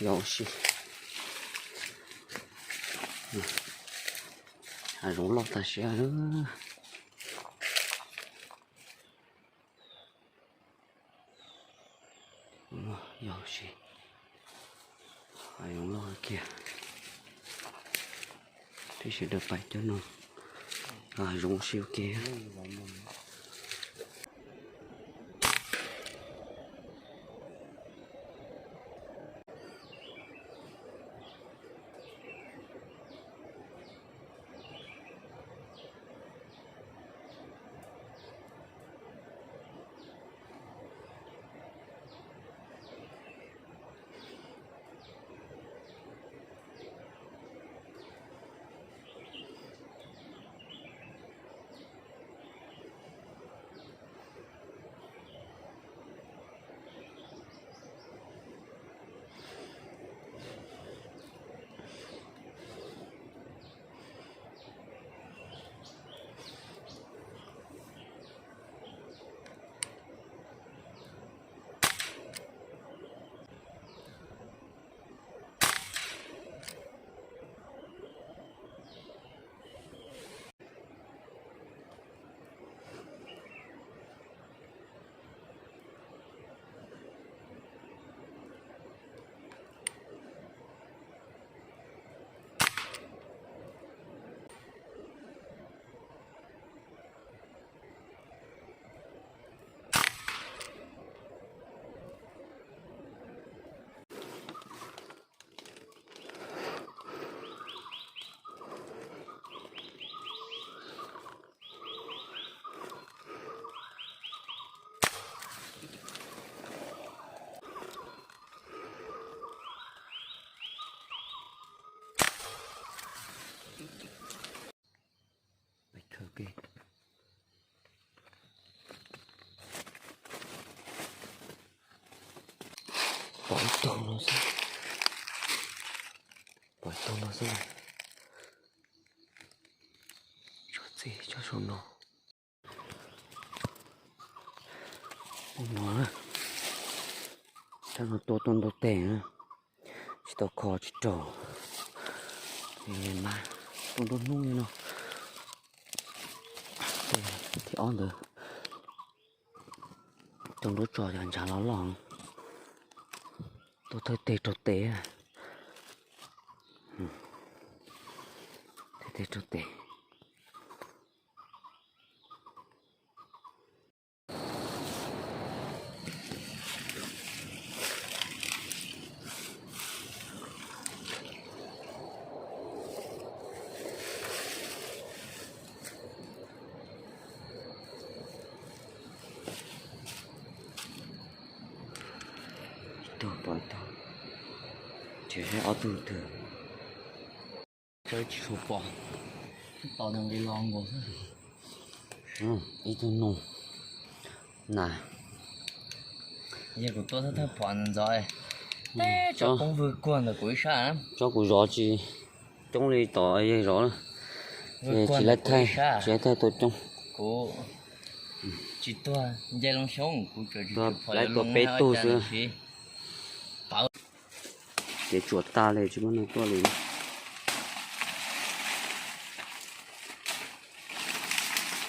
Yog ua si, hav zoov loj tag siab. Yog ua si, hav zoov loj kiag. Peb sawv daws pais cov no, hav zoov ua si ua ke. Pom ib tug no xwb, pom ib tug no xwb. Tso txij tso saum no. Ub no, rab no tua tuaj ntau teg na, tsis tau kho tsis raug. Mas tuaj nruab hnub li no. Thib ob ntawd tuaj nruab tso yog ntshav loj loj, tuaj thawj teg raug tes, thawj teg raug tes. Ib tug pom ib tug, tseem ob tug twg. Tsis tshua pom, tos nws nqis los nkaus xwb. Ib tug noog na. Yog kuv tuaj thawj thawj pom ntxov, tsob poob vwg kuag ntawm kuv ib sab. Tsob kuv zov tsis coob li tom yawg zov na. Tsis laib thaij, tsis laib thaij tua coob. Kuv tsis tuag, nce loo xyoob kuv tsuas laib tua peb tug xwb. Kev tsuas tag li tsis muaj neeg tuaj li.